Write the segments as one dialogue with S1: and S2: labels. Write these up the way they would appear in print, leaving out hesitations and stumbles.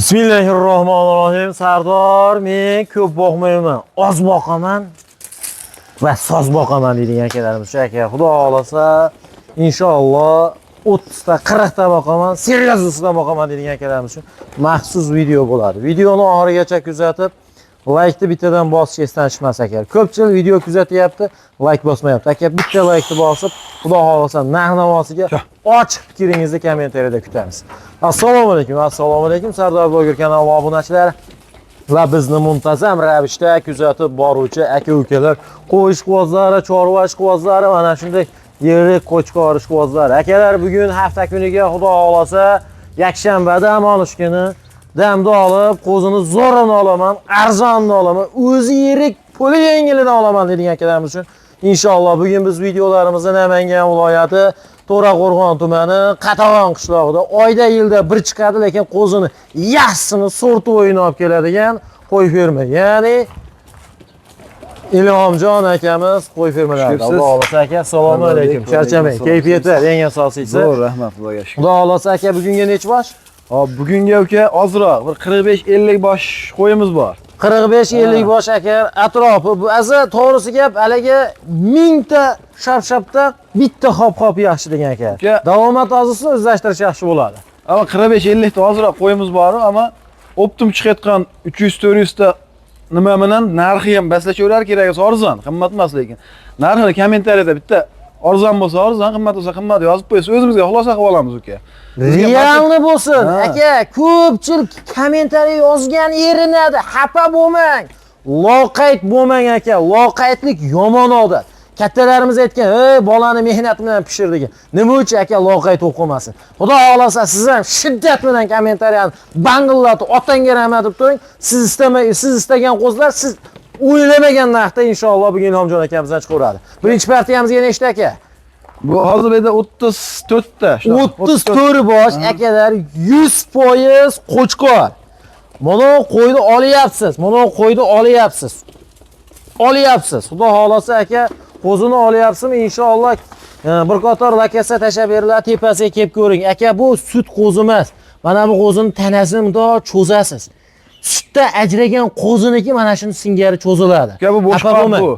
S1: Bismillahirrohmanirrohim. Sardor, men ko'p boqmayman, oz boqaman va soz boqaman deydigan akalarimiz. Shu aka, Xudo xohlasa, inshaalloh 30 ta, 40 ta boqaman, seriyasidan boqaman deydigan akalarimiz uchun maxsus video bo'ladi. Videoni oxirigacha kuzatib, laykni bittadan bosish esdan chiqmas aka. Ko'pchilik video kuzatyapti, layk bosmayapti. Aka, bitta laykni bosib, Xudo xohlasa narx-navosiga ochiq fikringizni kommentariyada kutamiz. Assalomu alaykum, assalomu alaykum Sardor bloger kanali obunachilari va bizni muntazam ravishda kuzatib boruvchi aka-ukalar, qo'y ishqibozlari, chorva ishqibozlari, mana shunday yirik qo'chqor ishqibozlari. Akalar, bugun hafta kuniga Xudo xohlasa yakshanba dam olish kuni. Damda olib, qo'zini zo'rini olaman, arzonni olaman, o'zi yirik, puli yengilidan olaman degan akalarimiz uchun inshaalloh bugun biz videolarimizni Namangan viloyati To'raqo'rg'on tumani Qatag'on qishlog'ida oyda yilda bir chiqadi, lekin qo'zini yaxshisini сортовой ini olib keladigan qo'y ferma, ya'ni Ilhomjon akamiz qo'y fermalarida.
S2: Xush
S1: Xudo
S2: kelibsiz.
S1: xohlasa aka, assalomu alaykum. Charchamang, kayfiyati eng asosiysi.
S2: Zo'r, rahmat, Xudoga shukr.
S1: Xudo xohlasa aka, bugunga nechi bosh?
S2: Hop, bugunga uka ozroq, bir 45-50 bosh qo'yimiz bor.
S1: 45-50 bosh aka atrofi. Bu aza to'g'risi gap, haligi mingta shap-shapda bitta hop-hop yaxshi degan aka.
S2: Uka-
S1: Davomat ozisini o'zlashtirish yaxshi bo'ladi.
S2: Ammo 45-50 ta ozroq qo'yimiz bor, ammo оптом chiqayotgan 300-400 ta nima bilan narxi ham paslashaverar, keragi arzon, qimmat emas lekin. Narxini kommentariyada bitta arzon bo'lsa arzon, qimmat bo'lsa qimmat yozib qo'ysa, o'zimizga xulosa qilib olamiz uka. Bizga
S1: Реальный bo'lsin.
S2: Ha.
S1: Aka, ko'pchilik kommentariy yozgan erinadi. Xafa bo'lmang. Loqayd bo'lmang aka. Loqaydlik yomon odat. Kattalarimiz aytgan, "Ey, bolani mehnat bilan pishir" degan. Nima uchun aka loqayd bo'lib qolmasin? Xudo xohlasa siz ham shiddat bilan kommentariyani bangillatib, otangga rahmat deb turing. Siz istamay, siz istagan qo'zlar siz o'ylamagan narxda inshaalloh bugun Ilhomjon akamizdan chiqaveradi. Birinchi partiyamizga nechta aka?
S2: Bu hozir bu yerda 34 ta. Shunaqa,
S1: 34 bosh akalar, 100% qo'chqor. Mana qo'yni olyapsiz, mana qo'yni olyapsiz. Olyapsiz. Xudo xohlasa aka, qo'zini olyapsizmi? Inshaalloh bir qator lakasa tashlab beriladi, tepasiga kelib ko'ring. Aka, bu sut qo'zi emas. Mana bu qo'zini tanasini bundoq cho'zasiz. Sutda ajragan qo'ziniki mana shuni singari cho'ziladi.
S2: Uka, bu bo'sh
S1: Xafa
S2: qop
S1: bo'lmang.
S2: bu.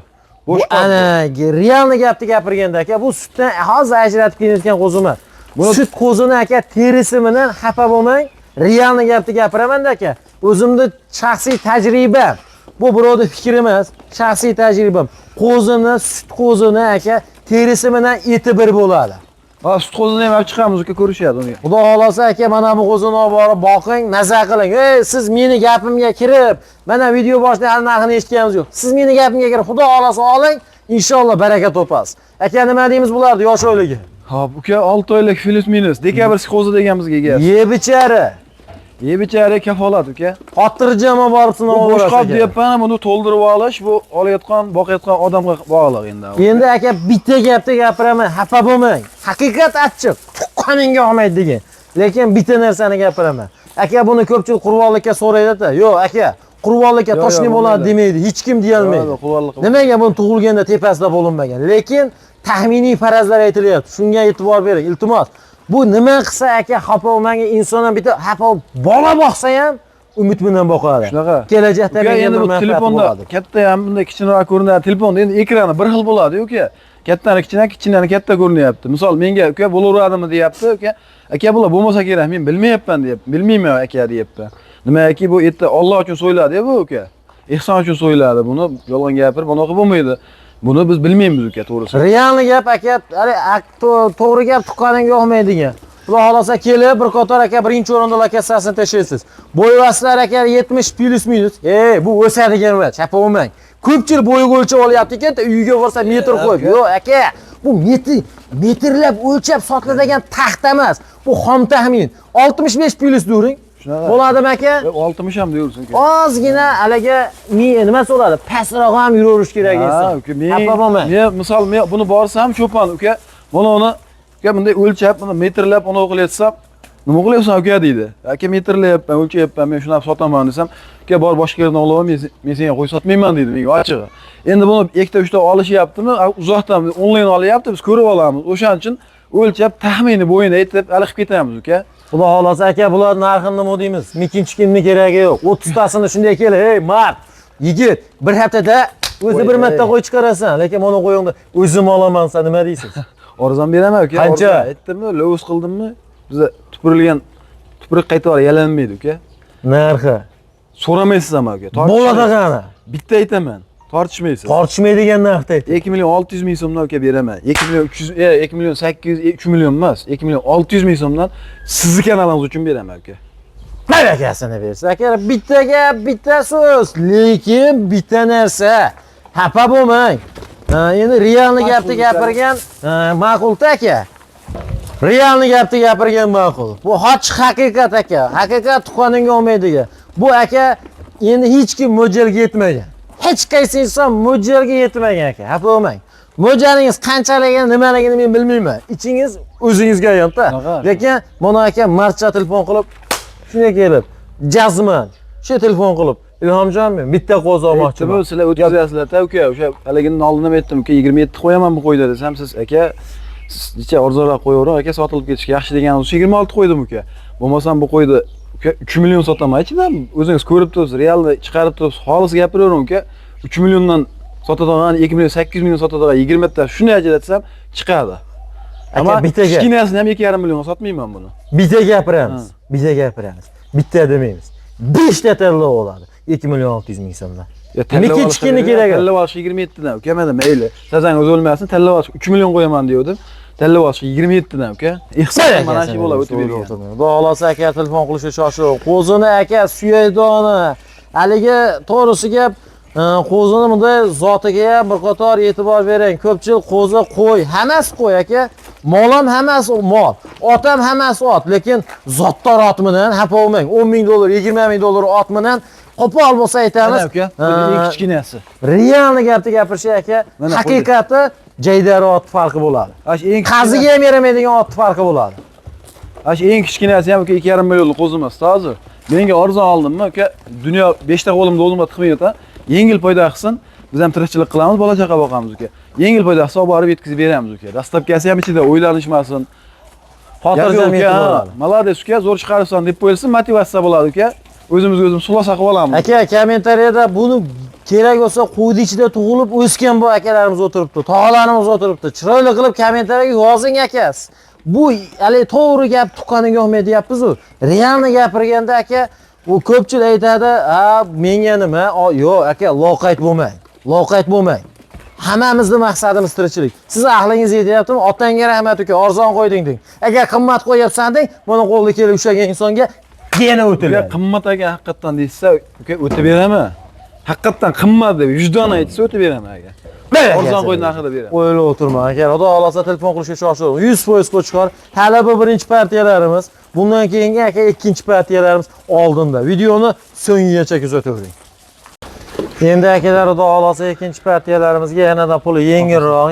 S1: Bu
S2: Bo'sh qop bu.
S1: ana реальный gapni gapirganda aka, bu sutdan hozir ajratib kelayotgan qo'zi emas. Sut qo'zini aka terisi bilan xafa bo'lmang. Реальный gapni gapiramanda aka. O'zimni shaxsiy tajribam. Bu birovni fikri emas, shaxsiy tajribam. Qo'zini, sut qo'zini aka terisi bilan eti bir bo'ladi.
S2: Ha, sut qo'zini ham olib chiqamiz uka, ko'rishadi uni.
S1: Xudo xohlasa aka, mana bu qo'zini olib borib boqing, maza qiling. Ey, siz meni gapimga kirib, mana video boshida hali narxini eshitganimiz yo'q. Siz meni gapimga kirib, Xudo xohlasa oling, inshaalloh baraka topasiz. Aka, nima deymiz bularni yosh oyligi?
S2: Hop, uka, 6 oylik плюс минус. Декабрьский qo'zi degan bizga egasi.
S1: Yeb ichari.
S2: Yeb ichari kafolat uka.
S1: Xotirjam olib borib sinab
S2: Bu bo'sh
S1: olaverasiz
S2: qop
S1: aka.
S2: deyapman, buni to'ldirib olish, bu olayotgan, boqayotgan odamga bog'liq endi.
S1: Endi aka bitta gapni gapiraman, xafa bo'lmang. Haqiqat achchiq, tuqqaningga olmaydi degan. Lekin bitta narsani gapiraman. Aka, buni ko'pchilik qurbonlikka so'raydi-da. Yo'q, aka, qurbonlikka
S2: Yo'q,
S1: toshni
S2: yo'q,
S1: bo'ladi
S2: bo'lmaydi.
S1: demaydi, hech kim deyolmaydi.
S2: Yo'q, qurbonlik
S1: Nimaga buni tug'ilganda tepasida bo'linmagan? Lekin taxminiy farazlar aytilyapti. Shunga e'tibor bering, iltimos. Bu nima qilsa aka xafa bo'lmang, inson ham bitta xafa bo'lib bola boqsa ham umid bilan boqadi.
S2: Shunaqa.
S1: Kelajakda
S2: Uka,
S1: menga
S2: endi
S1: bir
S2: bu
S1: manfaat
S2: telefonda
S1: bo'ladi.
S2: Katta ham bunday kichikroq ko'rinadi. Telefonda endi ekrani bir xil bo'ladi uka. Kattani kichkina, kichkinani katta ko'rinyapti. Misol menga uka bo'laveradimi deyapti, uka. Aka, bular bo'lmasa kerak, men bilmayapman deyapti. Bilmayman aka deyapti. Nimaki bu erta Alloh uchun so'yiladi bu uka. Ehson uchun so'yiladi. Buni yolg'on gapirib bunaqa bo'lmaydi. Buni biz bilmaymiz uka, to'g'risi.
S1: Реальный gap aka, hali to'g'ri gap tuqqaningga yoqmaydigan. Xudo xohlasa kelib bir qator aka birinchi o'rinda lokasiyasini tashlaysiz. Bo'yvaslar aka 70 плюс минус. Ey, bu o'sadigan emas, xafa bo'lmang. Ko'pchilik bo'yiga o'lchab olyapti ekan, uyiga borsa metr qo'yib. Yo'q aka, bu metr metrlab o'lchab sotiladigan taxta emas. Bu xom taxmin. 65 плюс during.
S2: Shunaqa.
S1: Bo'ladimi aka?
S2: 60 ham deyursin uka.
S1: Ozgina haligi nima so'radi? Pastroq ham yuraverish kerak inson.
S2: Ha, uka, men
S1: Xafa bo'lmang.
S2: Men misol men buni borsam cho'pon uka, buni uni uka bunday o'lchab, buni metrlab uni qilyapsam, nima qilyapsan uka deydi. Aka, metrlayapman, o'lchayapman, men shuni sotaman desam, uka bor boshqa yerdan olaman, men senga qo'y sotmayman deydi menga ochig'i. Endi buni ikkita uchta olishyaptimi, uzoqdan onlayn olyapti, biz ko'rib olamiz. O'shaning uchun o'lchab taxminiy bo'yini aytib, hali qilib ketamiz uka.
S1: Xudo xohlasa aka, bular narxini nima deymiz? Mikin-chikinni keragi yo'q. 30 tasini shunday kel, ey mard, yigit, bir haftada o'zi bir marta qo'y chiqarasan, lekin mana qo'yingni o'zim olaman, san nima deysiz?
S2: Arzon beraman uka.
S1: Qancha?
S2: Arzon. Aytdimmi, lovuz qildimmi? Biza tupurilgan tupuruq qaytarib yalanmaydi uka.
S1: Narxi.
S2: So'ramaysiz ham uka.
S1: Bo'ladi qani?
S2: Bitta aytaman. Tortishmaysiz.
S1: Tortishmaydigan narxda ayt.
S2: 2 million 600 ming so'mdan uka beraman. 2 million 300, 2 million 800, 3 million emas. 2 million 600 ming so'mdan sizni kanalingiz uchun beraman uka.
S1: Barakasini bersin. Aka, bitta gap, bitta so'z, lekin bitta narsa. Xafa bo'lmang. Ha, endi realni gapni gapirgan ma'qul-da aka. Realni gapni gapirgan ma'qul. Bu ochiq haqiqat aka. Haqiqat tuqqaningga olmaydigan. Bu aka endi hech kim mo'ljalga yetmagan. Hech qaysi inson mo'ljalga yetmagan aka. Xafa bo'lmang. Mo'ljalingiz qanchaligini, nimaligini men bilmayman. Ichingiz o'zingizga ayonda.
S2: Shunaqa.
S1: Lekin mana aka marcha telefon qilib shunday kelib, jazman shu telefon qilib, Ilhomjon, men bitta qo'zi olmoqchiman.
S2: Aytdim, sizlar o'tkazasizlar-da uka, o'sha haligini oldin ham aytdim, uka 27 qo'yaman bu qo'yda desam, siz aka siz necha arzonroq qo'yavering aka, sotilib ketishga yaxshi deganingiz uchun 26 qo'ydim uka. Bo'lmasam bu qo'yni uka 3 million sotaman ichidan, o'zingiz ko'rib turibsiz, realni chiqarib turibsiz, xolis gapiravering uka. 3 milliondan sotadigan, 2 million 800 mingdan sotadigan 20 ta shunday ajratsam chiqadi.
S1: Aka,
S2: Ammo
S1: bitta gap.
S2: kichkinasini ham 2,5 millionga sotmayman buni.
S1: Bitta gapiramiz. Bitta gapiramiz. Bitta demaymiz. 5 ta tanlov oladi. 2 million 600 ming so'mdan.
S2: Ya tanlab
S1: Nima
S2: olishga
S1: kichkina
S2: beradi,
S1: kerak?
S2: Tanlab olish 27 dan uka, mana mayli. Sazangiz o'lmasin, tanlab olish 3 million qo'yaman deyavdim. Tanlab olish 27 dan uka. Ehson mana shu bo'ladi o'tib bergan.
S1: Xudo xohlasa aka telefon qilishga shoshib. Qo'zini aka suyakdoni. Haligi to'g'risi gap, qo'zini bunday zotiga ham bir qator e'tibor bering. Ko'pchilik qo'zi qo'y, hammasi qo'y aka. Mol ham hammasi mol. Ot ham hammasi ot, lekin zotdor ot bilan xafa bo'lmang. 10 ming dollar, 20 ming dollar ot bilan qo'pol bo'lsa aytamiz.
S2: Mana uka, eng kichkinasi.
S1: Realni gapni gapirish aka,
S2: Mana
S1: haqiqati jaydari ot farqi bo'ladi.
S2: Ash eng
S1: Qaziga ham yaramaydigan ot farqi bo'ladi.
S2: Ash eng kichkinasi ham uka 2,5 millionlik qo'zi emas hozir. Menga arzon oldimmi uka, dunyo 5 ta qo'limda o'zimga tiqmaydi. Yengil foyda qilsin, biz ham tirikchilik qilamiz, bola chaqa boqamiz uka. Yengil foyda qilsa olib borib yetkazib beramiz uka. Dastlabkasi ham ichida o'ylanishmasin.
S1: Xotirjam yetib bo'ladi.
S2: Молодец uka, zo'r chiqaribsan deb qo'yilsin, motivatsiya bo'ladi uka. O'zimizga o'zimiz xulosa qilib olamiz.
S1: Aka, kommentariyada buni kerak bo'lsa qo'yni ichida tug'ilib o'sgan bu akalarimiz o'tiribdi, tog'alarimiz o'tiribdi. Chiroyli qilib kommentariyaga yozing aka. Bu hali to'g'ri gap tuqqaniga olmaydi deyapmiz-u. Realni gapirganda aka, u ko'pchilik aytadi, "Ha, menga nima?" Yo'q aka, loqayd bo'lmang. Loqayd bo'lmang. Hammamizni maqsadimiz tirikchilik. Siz aqlingiz yetyaptimi? Otangga rahmat uka, arzon qo'yding deng. Agar qimmat qo'yapsan deng, buni qo'lida kelib ushlagan insonga yana o'tiladi.
S2: Uka qimmat aka haqiqatdan deysa, uka o'tib beraman. Haqiqatdan qimmat deb vijdon aytsa o'tib beraman aka. Arzon qo'y narxida beraman.
S1: O'ylab o'tirma aka. Xudo xohlasa telefon qilishga shoshiling. 100% qo'chqor. Hali bu birinchi partiyalarimiz. Bundan keyingi aka ikkinchi partiyalarimiz oldinda. Videoni so'ngigacha kuzatavering. Endi akalar xudo xohlasa ikkinchi partiyalarimizga yanada puli yengilroq,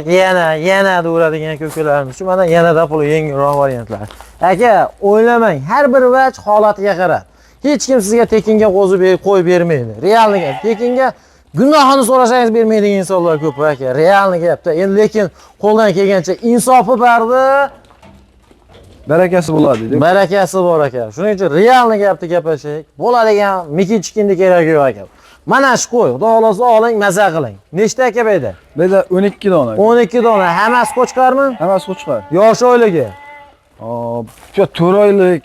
S1: yana deveradigan ko'kalarimiz. Shu mana yanada puli yengilroq variantlar. Aka, o'ylamang, har bir vaj holatiga qarab. Hech kim sizga tekinga qo'zi qo'yib bermaydi. Realni gap. Tekinga gunohini so'rasangiz bermaydigan insonlar ko'p aka. Realni gapda. Endi lekin qo'ldan kelgancha insofi bardi,
S2: Barakasi bo'ladi deydi.
S1: barakasi bor aka. Shuning uchun realni gapni gapirishaylik. Bo'ladigan mikin-chikinni keragi yo'q aka. Mana shu qo'y, xudo xohlasa oling, maza qiling. Nechta aka bu yerda?
S2: Bu yerda 12 dona.
S1: 12 dona. Hammasi qo'chqormi?
S2: Hammasi qo'chqor.
S1: Yosh oyligi.
S2: Hop, shu 4 oylik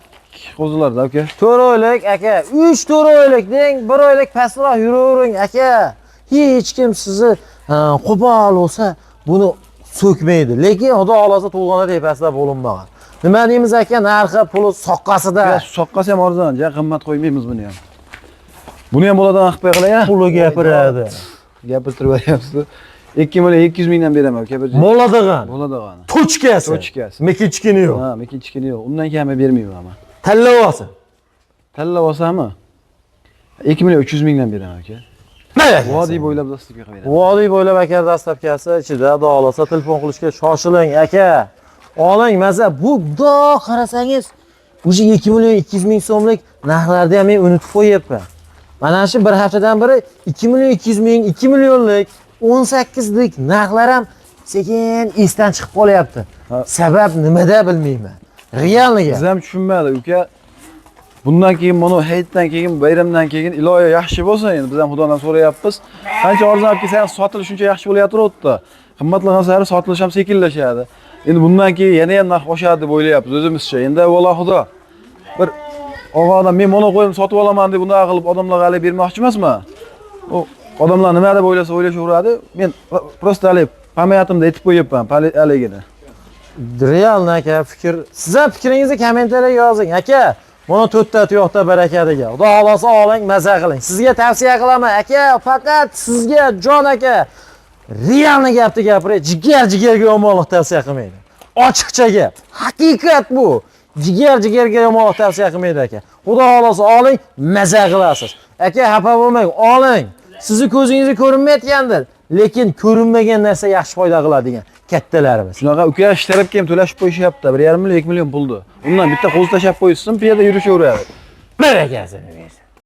S2: qo'zilarda aka.
S1: 4 oylik aka, 3-4 oylik deng, 1 oylik pastroq yuravering aka. Hech kim sizni qo'pol bo'lsa buni so'kmaydi. Lekin xudo xohlasa tug'ilganda tepasida bo'linmagan. Nima deymiz aka, narxi puli soqqasida.
S2: Ya soqqasi ham arzon, ja qimmat qo'ymaymiz buni ham. Buni ham boladan qilib qo'yinglar ya.
S1: Puli gapiradi.
S2: Gapirtirib beryapsiz. 2 million 200 mingdan beraman aka bir.
S1: Bo'ladigan.
S2: Bo'ladigan.
S1: Tochkasi.
S2: Tochkasi.
S1: Mikin-chikini yo'q.
S2: Ha, mikin-chikini yo'q. Undan kami bermayman ama.
S1: Tanlab olsin.
S2: Tanlab olsami? 2 million 300 mingdan beraman aka. Vodiy bo'ylab dostavka qilib beraman.
S1: Vodiy bo'ylab aka dastavkasi ichida xudo xohlasa telefon qilishga shoshiling aka. Oling maza bu bundoq qarasangiz уже 2 million 200 ming so'mlik narxlarni ham men unutib qo'yyapman. Mana shu bir haftadan beri 2 million 200 ming, 2 millionlik, 18lik narxlar ham sekin esdan chiqib qolyapti.
S2: Ha.
S1: Sabab nimada bilmayman. Реальный gap.
S2: Biz ham tushunmadik, uka. Bundan keyin, mana hayitdan keyin, bayramdan keyin iloyo yaxshi bo'lsin, endi biz ham Xudodan so'rayapmiz. Qancha arzon olib kelsa ham sotilish shuncha yaxshi bo'layotiribdi. Qimmatlagan sari sotilish ham sekinlashadi. Endi bundan keyin yana ham narx oshadi deb o'ylayapmiz o'zimizcha. Endi avvalo Xudo bir og'a odam men mana qo'yim sotib olaman deb bunday qilib odamlarga haligi bermoqchi emasman. U odamlar nima deb o'ylasa o'ylashaveradi. Men просто haligi pamayatimda aytib qo'yapman haligini.
S1: Реально, aka, fikr. Siz ham fikringizni kommentariyaga yozing. Aka, buni to'rtta tuyoqda baraka degan. Xudo xohlasa oling, maza qiling. Sizga tavsiya qilaman, aka, faqat sizga, jon aka. Реальный gapni gapiray, jigar jigarga yomonlik tavsiya qilmaydi. Ochiqcha gap. Haqiqat bu. Jigar jigarga yomonlik tavsiya qilmaydi, aka. Xudo xohlasa oling, maza qilasiz. Aka, xafa bo'lmang, oling. Sizni ko'zingizga ko'rinmayotgandir, lekin ko'rinmagan narsa yaxshi foyda qiladi degan kattalarimiz.
S2: Shunaqa, uka, ishtarib ham to'lashib qo'yishyapti. 1,5 million, 2 million pulni. Undan bitta qo'z tashlab qo'yishsin, piyoda yurishaveradi.
S1: Barakasini bersin.